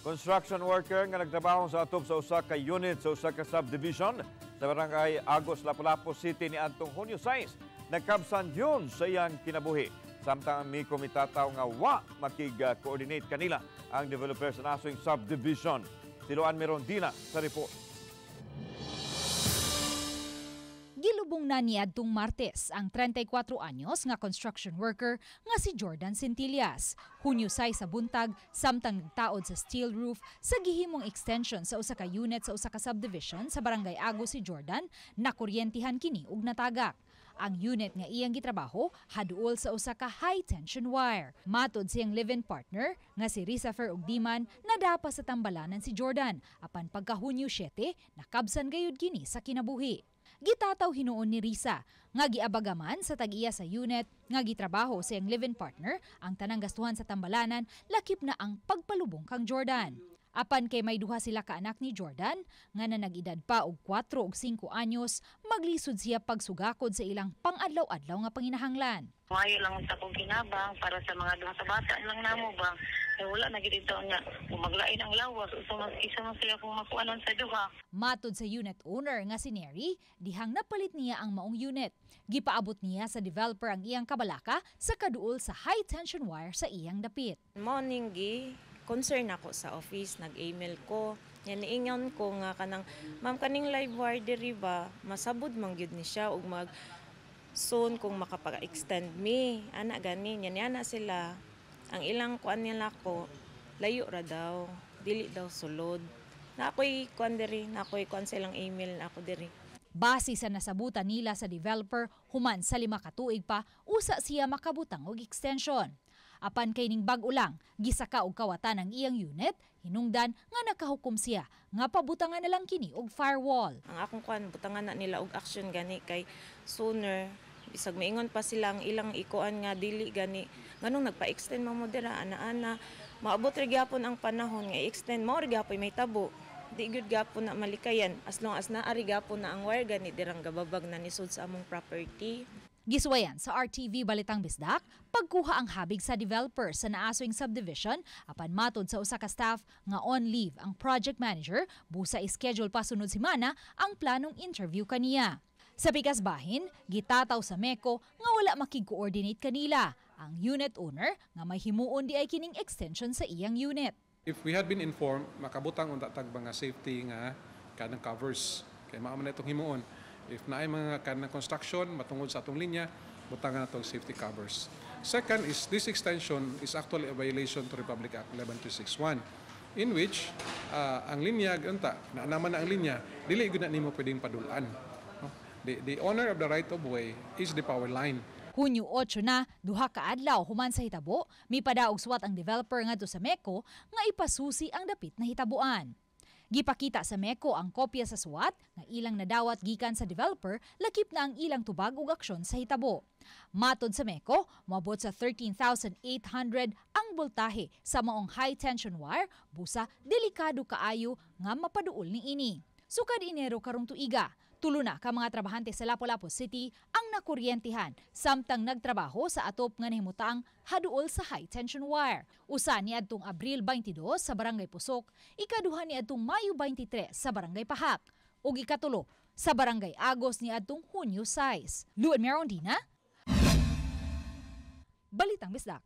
Construction worker nga nagtrabaho sa atop sa usa ka unit sa usa ka subdivision sa Barangay Agos, Lapu-Lapu City niadtong Hunyo 6, nagkabsan yun sa iyang kinabuhi. Samtang ang MECO mitataw nga wa makig-coordinate kanila ang developer sa nasong subdivision. Siluan Merondina sa report. Gilubong na niadtong Martes ang 34 anyos nga construction worker nga si Jordan Centillas. Hunyo 6 sa buntag, samtang nagtaod sa steel roof sa gihimong extension sa usa ka unit sa usa ka subdivision sa Barangay Agos si Jordan, nakuryentihan kini og natagak. Ang unit nga iyang gitrabaho haduol sa usa ka high tension wire. Matod siyang live-in partner nga si Rizafer Ugdiman, nadapa sa tambalanan si Jordan apan pagka Hunyo 7, nakabsan gayud kini sa kinabuhi. Gitataw hinuon ni Risa nga giabagaman sa tag-iya sa unit nga gitrabaho sa iyang live-in partner ang tanang gastuhan sa tambalanan, lakip na ang pagpalubong kang Jordan. Apan kay may duha sila ka anak ni Jordan nga nanag-edad pa og 4 ug 5 anyos, maglisod siya pagsugakod sa ilang pang-adlaw-adlaw nga panginahanglan. Maayo lang sa akong kinabang para sa mga duha sa bata lang namo ba. Kay wala na gid ito nga maglain ang lawas, usa man isa man sila kung makuanon sa duha. Matod sa unit owner nga si Neri, dihang napalit niya ang maong unit. Gipaabot niya sa developer ang iyang kabalaka sa kaduol sa high tension wire sa iyang dapit. Morning gi concern ako sa office, nag-email ko. Yan niingon ko nga kanang, "Ma'am, kaning live wire diri ba, masabod man gyud ni siya ug mag soon kung makapag-extend mi." Ana gani, yan yana sila. Ang ilang kuan nila ko, layo ra daw, dili daw sulod. Na ako'y kuan diri, na ako'y kuan sa ilang email na ako diri. Base sa nasabutan nila sa developer, human sa 5 ka tuig pa, usa siya makabutang og extension. Apan kay ning bag-o lang, gisaka og kawatan ang iyang unit, hinungdan nga nakahukom siya nga pabutangan na lang kini og firewall. Ang akong kuan, butangan na nila og action gani kay sooner bisag maingon pa sila ang ilang ikuan nga dili gani, nganong nagpa-extend man mo dira, ana-ana maabot ra gyapon ang panahon nga i-extend, mao ra gyapon may tabo, di gyud gapon na malikayan as long as naa ri gapon na ang wire gani dirang gababag na nisud sa among property. Gisuwayan sa RTV Balitang Bisdak, pagkuha ang habig sa developer sa naaswing subdivision, apan matod sa usa ka staff nga on leave ang project manager, busa ischedule pa sunod semana ang planong interview kaniya. Sa pikas bahin, gitataw sa MECO nga wala makig-coordinate kanila ang unit owner nga may himuon di ay kining extension sa iyang unit. If we had been informed, makabutang unta tag mga safety nga kanang covers. Kay mao man itong himuon. If naay mga kanang construction matungod sa atong linya, butangan natong safety covers. Second is this extension is actually a violation to Republic Act 11361, in which ang linya unta na naman na ang linya, dili gyud na nimo pwedeng padulan. No? The owner of the right of way is the power line. Hunyo 8 na, duha ka adlaw human sa hitabo, mipadaog suwat ang developer ngadto sa MECO nga ipasusi ang dapit na hitabuan. Gipakita sa MECO ang kopya sa suwat nga ilang nadawat gikan sa developer, lakip na ang ilang tubag ug aksyon sa hitabo. Matod sa MECO, moabot sa 13,800 ang voltahe sa maong high tension wire, busa delikado kaayo nga mapaduol niini. Sukad Enero karong tuiga, tulo na ka mga trabahante sa Lapu-Lapu City ang nakuryentihan samtang nagtrabaho sa atop nga nahimutang haduol sa high tension wire. Usa niadtong Abril 22 sa Barangay Pusok, ikaduha niadtong Mayo 23 sa Barangay Pahak, ug ikatulo sa Barangay Agos niadtong Hunyo 6. Luan Merondina, Balitang Bisdak.